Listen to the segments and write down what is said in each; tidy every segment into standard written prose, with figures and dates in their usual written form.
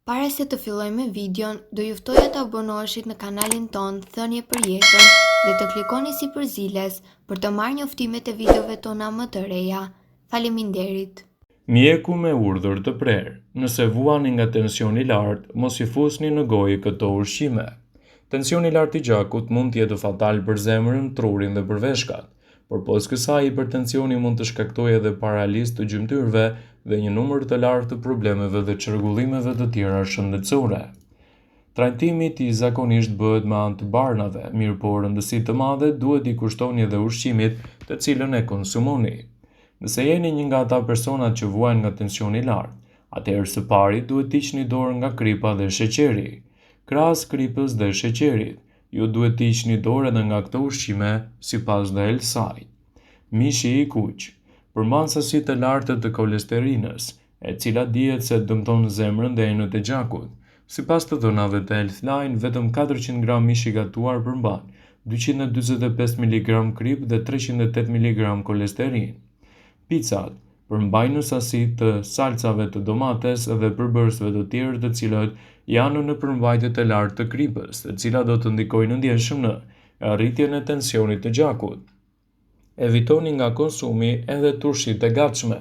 Para se të fillojmë me videon, do ju ftoja të abonoheshit në kanalin tonë Thënie për Jetën dhe të klikoni sipër ziles për të marrë njoftimet e videove tona më të reja. Faleminderit! Mjeku me urdhër të prerë, Nëse vuani nga tensioni i lartë, mos i fusni në gojë këto ushqime. Tensioni i lartë i gjakut mund të jetë fatal për zemrën, trurin dhe për veshkat. Përpos kësaj, hipertensioni mund të shkaktojë edhe paralizë të gjymtyrëve dhe një numër të lartë të problemeve dhe çrregullimeve të tjera shëndetësore. Trajtimi i tij zakonisht bëhet me anë të barnave, mirëpo rëndësi të madhe duhet t'i kushtoni edhe ushqimit të cilën e konsumoni. Nëse jeni një nga ata personat që vuajnë nga tensioni i lartë, atëherë së pari duhet të hiqni dorë nga kripa dhe sheqeri. Krahas kripës dhe sheqerit, Ju duhet të hiqni dorë edhe nga këto ushqime, sipas The Health Site. Mishi i kuq përmban sasi të larta të kolesterinës, e cila dihet se dëmton zemrën dhe enët e gjakut. Sipas të dhënave të Healthline, vetëm 400 gram mish i gatuar përmban 245 miligram kripë dhe 308 miligram kolesterinë. Picat përmbajnë sasi të salcave të domates dhe përbërësve të tjerë të cilët janë në përmbajtje të lartë të kripës, të cilat do të ndikojnë ndjeshëm në rritjen e tensionit të gjakut. Evitoni nga konsumi edhe turshitë e gatshme.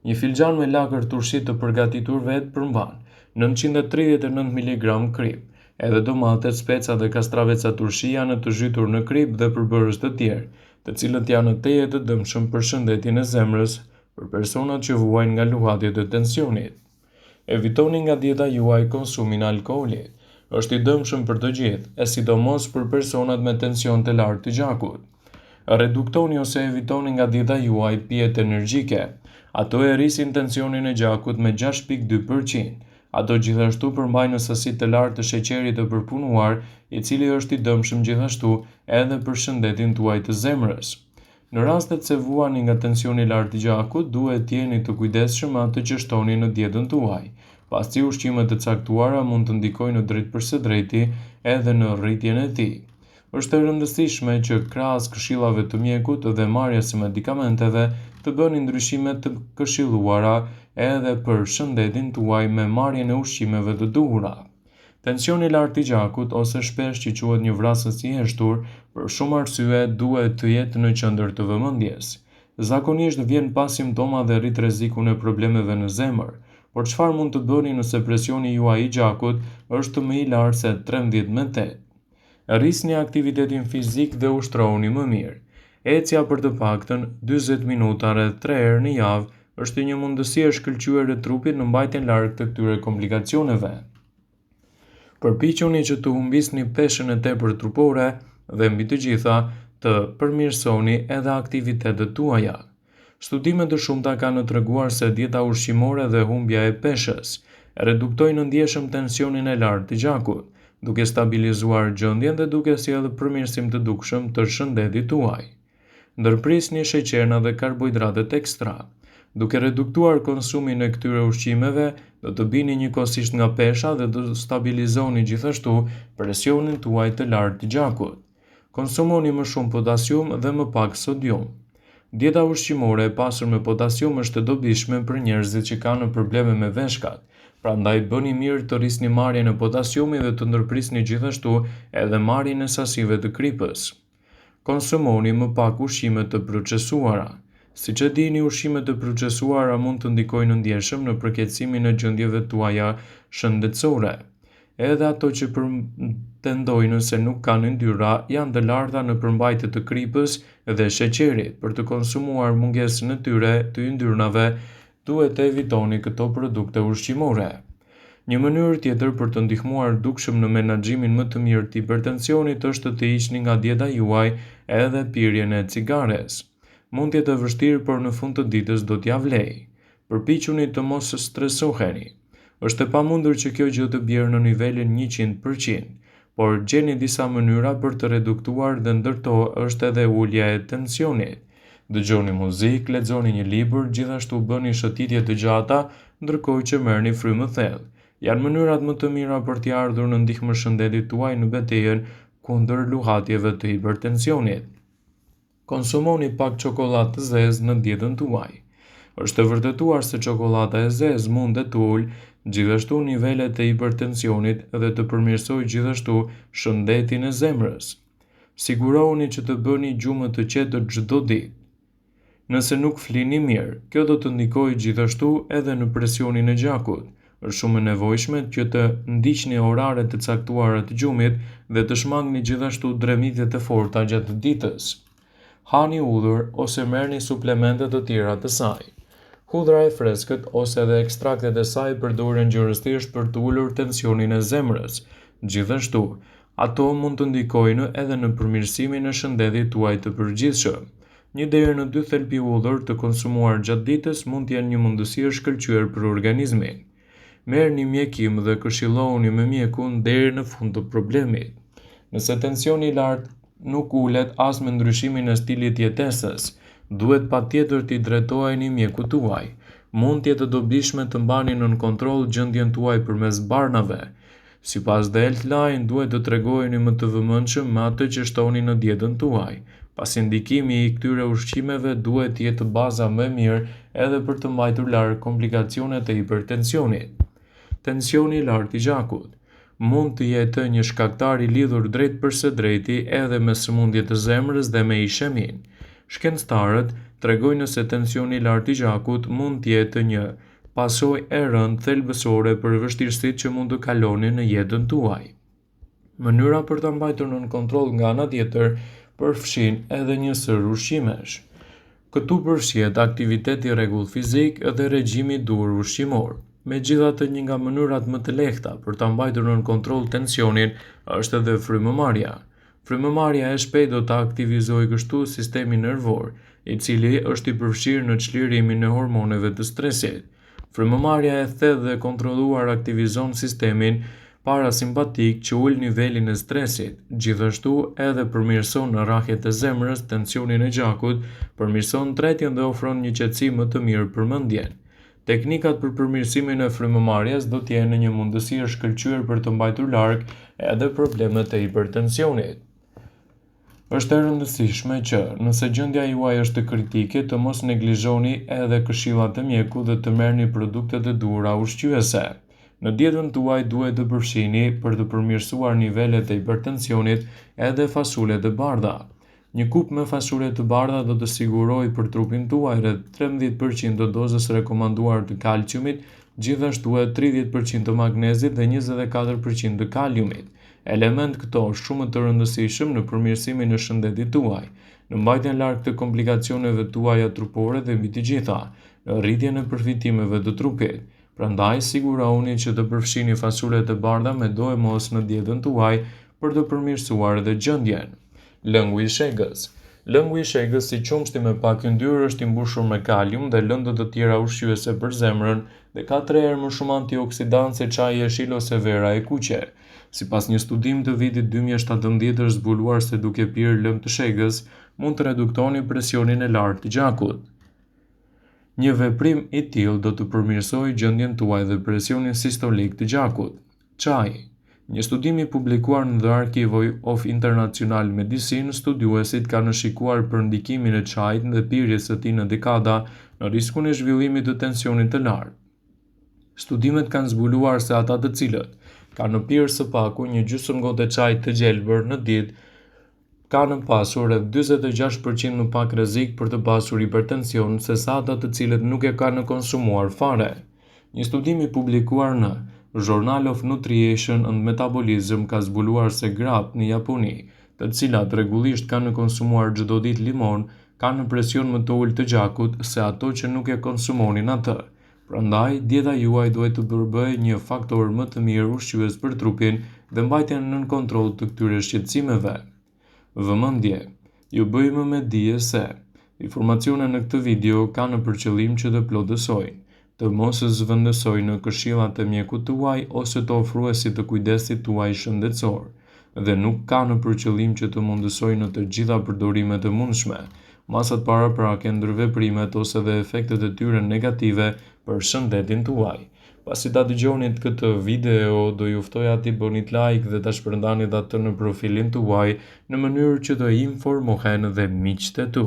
Një filxhan me lakër turshi të përgatitur vetë përmban 939 miligram kripë. Edhe domatet, specat dhe kastraveca turshi janë të zhytur në kripë dhe përbërës të tjerë, të cilët janë tejet të dëmshëm për shëndetin e zemrës për personat që vuajnë nga luhatjet e tensionit. Evitoni nga dieta juaj konsumin e alkoolit. Është i dëmshëm për të gjithë, e sidomos për personat me tension të lartë të gjakut. Reduktoni ose evitoni nga dieta juaj pijet energjike. Ato e rrisin tensionin e gjakut me 6.2%. Ato gjithashtu përmbajnë sasi të lartë të sheqerit të përpunuar, i cili është i dëmshëm gjithashtu edhe për shëndetin tuaj të zemrës. Në rastet se vuani nga tensioni i lartë i gjakut, duhet të jeni të kujdesshëm me atë që shtoni në dietën tuaj, pasi ushqime të caktuara mund të ndikojnë drejtpërsëdrejti edhe në rritjen e tij. Është e rëndësishme që krahas këshillave të mjekut dhe marrjes së medikamenteve, të bëni ndryshime të këshilluara edhe për shëndetin tuaj me marrjen e ushqimeve të duhura. Tensioni i lartë i gjakut, ose shpesh që quhet një vrasës i heshtur, për shumë arsye duhet të jetë në qendër të vëmendjes. Zakonisht vjen pa simptoma dhe rrit rrezikun e problemeve në zemër. Por çfarë mund të bëni nëse presioni juaj i gjakut është më i lartë se 13 me 8? Rrisni aktivitetin fizik dhe ushtrohuni më mirë. Ecja për të paktën 40 minuta rreth 3 herë në javë është një mundësi e shkëlqyer e trupit në mbajtjen larg të këtyre komplikacioneve. Përpiquni që të humbisni peshën e tepërt trupore dhe mbi të gjitha të përmirësoni edhe aktivitetet tuaja. Studime të shumta kanë treguar se dieta ushqimore dhe humbja e peshës reduktojnë ndjeshëm tensionin e lartë të gjakut, duke stabilizuar gjendjen dhe duke sjellë përmirësim të dukshëm të shëndetit tuaj. Ndërprisni sheqerna dhe karbohidratet ekstra. Duke reduktuar konsumin e këtyre ushqimeve, do të bini njëkohësisht nga pesha dhe do të stabilizoni gjithashtu presionin tuaj të lartë të gjakut. Konsumoni më shumë potasium dhe më pak sodium. Dieta ushqimore e pasur me potasium është e dobishme për njerëzit që kanë probleme me veshkat, prandaj bëni mirë të rrisni marrjen e potasiumit dhe të ndërprisni gjithashtu edhe marrjen e sasive të kripës. Konsumoni më pak ushqime të procesuara. Siç e dini, ushqimet e procesuara mund të ndikojnë ndjeshëm në përkeqësimin e gjendjeve tuaja shëndetësore. Edhe ato që pretendojnë se nuk kanë yndyra janë të larta në përmbajtje të kripës dhe sheqerit. Për të kompensuar mungesën e tyre të yndyrnave, duhet të evitoni këto produkte ushqimore. Një mënyrë tjetër për të ndihmuar dukshëm në menaxhimin më të mirë të hipertensionit është të hiqni nga dieta juaj edhe pirjen e cigares. Mund të jetë e vështirë, por në fund të ditës do t'ia vlejë. Përpiquni të mos stresoheni. Është e pamundur që kjo gjë të bjerë në nivelin 100%, por gjeni disa mënyra për të reduktuar dhe ndër to është edhe ulja e tensionit. Dëgjoni muzikë, lexoni një libër, gjithashtu bëni shëtitje të gjata, ndërkohë që merrni frymë thellë. Janë mënyrat më të mira për t'i ardhur në ndihmë shëndetit tuaj në betejën kundër luhatjeve të hipertensionit. Konsumoni pak çokollatë të zezë në dietën tuaj. Është e vërtetuar se çokollata e zezë mund të ulë gjithashtu nivelet e hipertensionit dhe të përmirësojë gjithashtu shëndetin e zemrës. Sigurohuni që të bëni gjumë të qetë çdo ditë. Nëse nuk flini mirë, kjo do të ndikojë gjithashtu edhe në presionin e gjakut. Është shumë e nevojshme që të ndiqni orare të caktuara të gjumit dhe të shmangni gjithashtu dremitjet e forta gjatë ditës. Hani hudhër ose merrni suplemente të tjera të saj. Hudhra e freskët ose edhe ekstraktet e saj përdoren gjerësisht për të ulur tensionin e zemrës. Gjithashtu, ato mund të ndikojnë edhe në përmirësimin e shëndetit tuaj të përgjithshëm. Një deri në dy thelpi hudhër të konsumuar gjatë ditës mund të jenë një mundësi e shkëlqyer për organizmin. Merrni mjekim dhe këshillohuni me mjekun deri në fund të problemit. Nëse tensioni i lartë nuk ulet as me ndryshimin e stilit të jetesës, duhet patjetër t'i drejtoheni mjekut tuaj. Mund të jetë e dobishme të mbani nën kontroll gjendjen tuaj përmes barnave. Sipas The Healthline, duhet të tregoheni më të vëmendshëm me atë që shtoni në dietën tuaj, pasi ndikimi i këtyre ushqimeve duhet të jetë baza më e mirë edhe për të mbajtur larg komplikacionet e hipertensionit. Tensioni i lartë i gjakut mund të jetë një shkaktar i lidhur drejtpërsëdrejti edhe me sëmundje të zemrës dhe me isheminë. Shkencëtarët tregojnë se tensioni i lartë i gjakut mund të jetë një pasojë e rëndë thelbësore për vështirësitë që mund të kaloni në jetën tuaj. Mënyra për ta mbajtur nën kontroll nga ana tjetër përfshin edhe një sërë ushqimesh. Këtu përfshihet aktiviteti i rregullt fizik dhe regjimi i duhur ushqimor. Megjithatë, një nga mënyrat më të lehta për ta mbajtur nën kontroll tensionin është edhe frymëmarrja. Frymëmarrja e shpejtë do ta aktivizojë kështu sistemin nervor, i cili është i përfshirë në çlirimin e hormoneve të stresit. Frymëmarrja e thellë dhe e kontrolluar aktivizon sistemin parasimpatik që ul nivelin e stresit, gjithashtu edhe përmirëson rrahjet e zemrës, tensionin e gjakut, përmirëson tretjen dhe ofron një qetësi më të mirë për mendjen. Teknikat për përmirësimin e frymëmarrjes do të jenë një mundësi e shkëlqyer për të mbajtur larg edhe problemet e hipertensionit. Është e rëndësishme që, nëse gjendja juaj është kritike, të mos neglizhoni edhe këshillat e mjekut dhe të merrni produktet e duhura ushqyese. Në dietën tuaj duhet të përfshini për të përmirësuar nivelet e hipertensionit edhe fasulet e bardha. Një kupë me fasule të bardha do të sigurojë për trupin tuaj rreth 13% të dozës së rekomanduar të kalciumit, gjithashtu edhe 30% të magnezit dhe 24% të kaliumit. Elementë këto shumë të rëndësishëm në përmirësimin e shëndetit tuaj, në mbajtjen larg të komplikacioneve tuaja trupore dhe mbi të gjitha, në rritjen e përfitimeve të trupit. Prandaj, sigurohuni që të përfshini fasulet e bardha me doemos në dietën tuaj për të përmirësuar edhe gjendjen. Lëngu i shegës. Lëngu i shegës si qumështi me pak yndyrë është i mbushur me kalium dhe lëndë të tjera ushqyese për zemrën dhe ka tre herë më shumë antioksidantë se çaji jeshil ose vera e kuqe. Sipas një studimi të vitit 2017 është zbuluar se duke pirë lëng të shegës mund të reduktoni presionin e lartë të gjakut. Një veprim i tillë do të përmirësojë gjendjen tuaj dhe presionin sistolik të gjakut. Çaji. Një studim i publikuar në The Archive of International Medicine, studiuesit kanë shikuar për ndikimin e çajit dhe pirjes së tij në dekada në riskun e zhvillimit të tensionit të lartë. Studimet kanë zbuluar se ata të cilët kanë pirë së paku një gjysmë gote çaj të gjelbër në ditë kanë pasur rreth 46% më pak rrezik për të pasur hipertension se sa ata të cilët nuk e kanë konsumuar fare. Një studim i publikuar në Journal of Nutrition and Metabolism ka zbuluar se gratë në Japoni, të cilat rregullisht kanë konsumuar çdo ditë limon, kanë presion më të ulët të gjakut se ato që nuk e konsumonin atë. Prandaj, dieta juaj duhet të përbëjë një faktor më të mirë ushqyes për trupin dhe mbajtjen nën kontroll të këtyre shqetësimeve. Vëmendje! Ju bëjmë me dije se informacionet në këtë video kanë për qëllim që të plotësojnë, të mos zëvendësojnë këshillat e mjekut tuaj ose të ofruesit të kujdesit tuaj shëndetësor dhe nuk kanë për qëllim që të mundësojnë të gjitha përdorimet e mundshme, masat paraprake, ndërveprimet ose dhe efektet e tyre negative për shëndetin tuaj. Pasi ta dëgjonit këtë video, do ju ftoja t'i bënit like dhe ta shpërndanit atë në profilin tuaj në mënyrë që të informohen dhe miqtë e tu.